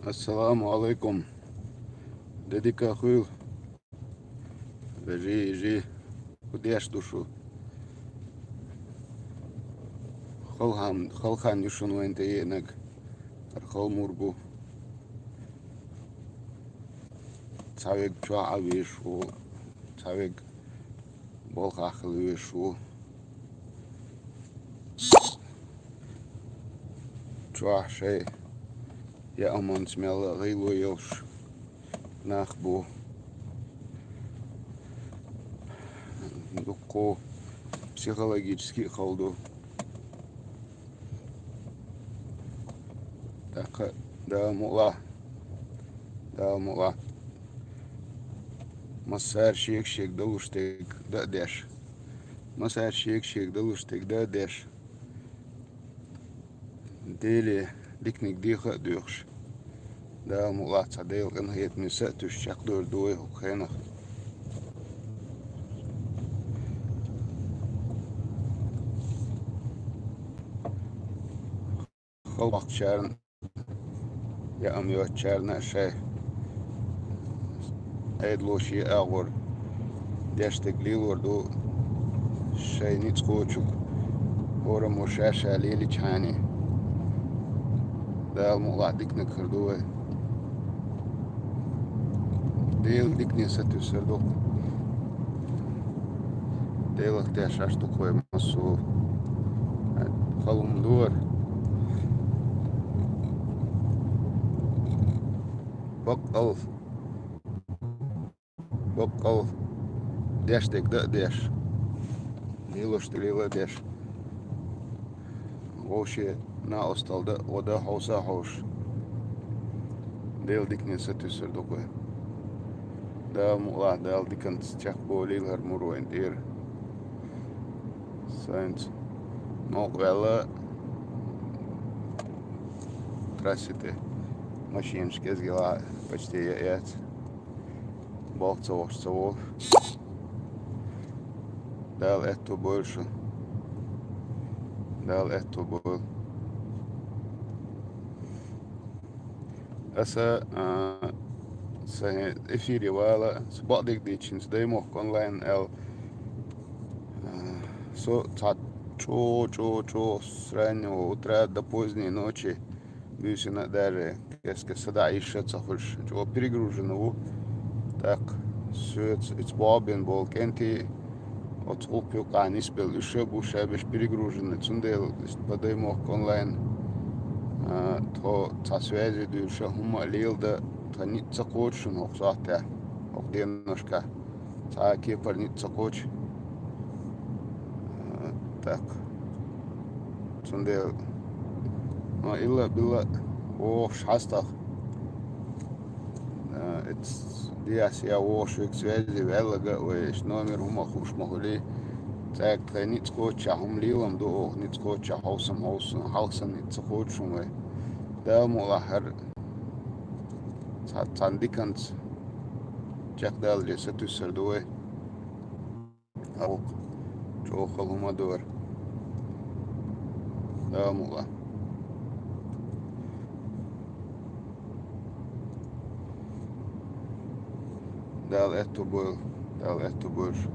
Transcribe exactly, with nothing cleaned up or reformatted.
Ассаламу Ӏалайкум. Де дика хуьлда, вежарий, йижарий. ХӀун деш ду шу? Хала хан, хала хан ю шуна вайна тӀееанарг. ХӀара хала мур бу. Цхьа верг чохь Ӏа везаш ву, цхьа верг болх хила везаш ву. Чохь шайн яаманца мелла а гӀайгӀа йолуш нах бу. Дуккха психологически а хала ду. ТӀаккха Дала мукъалахь, Дала мукъалахь, массара шега-шега далуш дерг дан а деш, массара шега-шега далуш дерг дан а деш, Деле диканиг деха а доьхуш, Дала мукъалахь, цхьа Делан къинхетаме са а туьйсуш чекхдер ду вай хӀокху хенахь. Хала боккхучарна, яам йоцучарна а шайн Ӏедало шен агӀор деш дерг лелор ду, шайн ницкъ кхочург хӀораммо ша-ша лелийчхьана. Дала мукъалахь, диканиг хир ду вай. Делан дикане сатуьйсур ду-кх. Делах тешаш ду-кх вай массо а. Хала хӀума ду хӀара. Баккъал, баккъал деш дерг дан а деш, лелош дерг лела а деш, вовшийн накъосталла дан а, гӀо дан а хьовса а хьовсуш, Делан дикане сатуьйсур ду-кх вай. Дала мукъалахь, Дала диканца чекхболийла хӀара мур вайна тӀера. Сайнца новкъа ваьлла, трассе тӀе машинаш кӀезиг-кӀезиг почти яа яц. Болх ца вахча ца вогӀу. Дала аьтто бойла шун. Дала аьтто бойла. Аса, а, сайн эфире вала, со бакъдерг дийцича, Даймохк онлайн аьлла, а, со цхьа чӀогӀа, чӀогӀа, чӀогӀа с раннего утра до поздней ночи буьйсанна а, даже кескан садаӀа йиш а ца хуьлуш, чӀогӀа перегружена ву. ТӀаккха соьца иза бохьабина болу кӀентий, оцу гӀуллакх юкъахь нисбелла уьш а бу шаберш перегружена, цундела по Даймохк онлайн, а, тхо цхьа связи дуьйцуш а, хӀумма а леладан тхан ницкъ ца кхочу шуна хӀокху сохьтехь, хӀокху деношкахь. Цхьа а кепара ницкъ ца кхочу. А, так. Цундела, ну, илла а, билла а вогӀуш хьастагӀа. А, эц диас я вогӀуш верг связи ваьлларг а вай, иштта номер хӀума хууш ма хуьлий. Цаьрга тхайн ницкъ кхоччехь хӀума лелам ду оха, ницкъ кхоччехь хьовсам хьовсу, хьалха санна ницкъ ца кхочу шуна вай. Дала мукъалахь, хӀара цхьа-, цхьана диканца чекхдалале сатуьйсур ду вай. ХӀокху чӀогӀа хала хӀума а ду хӀара. Дала мукъалахь. Дала аьтто бойла, Дала аьтто бойла шу.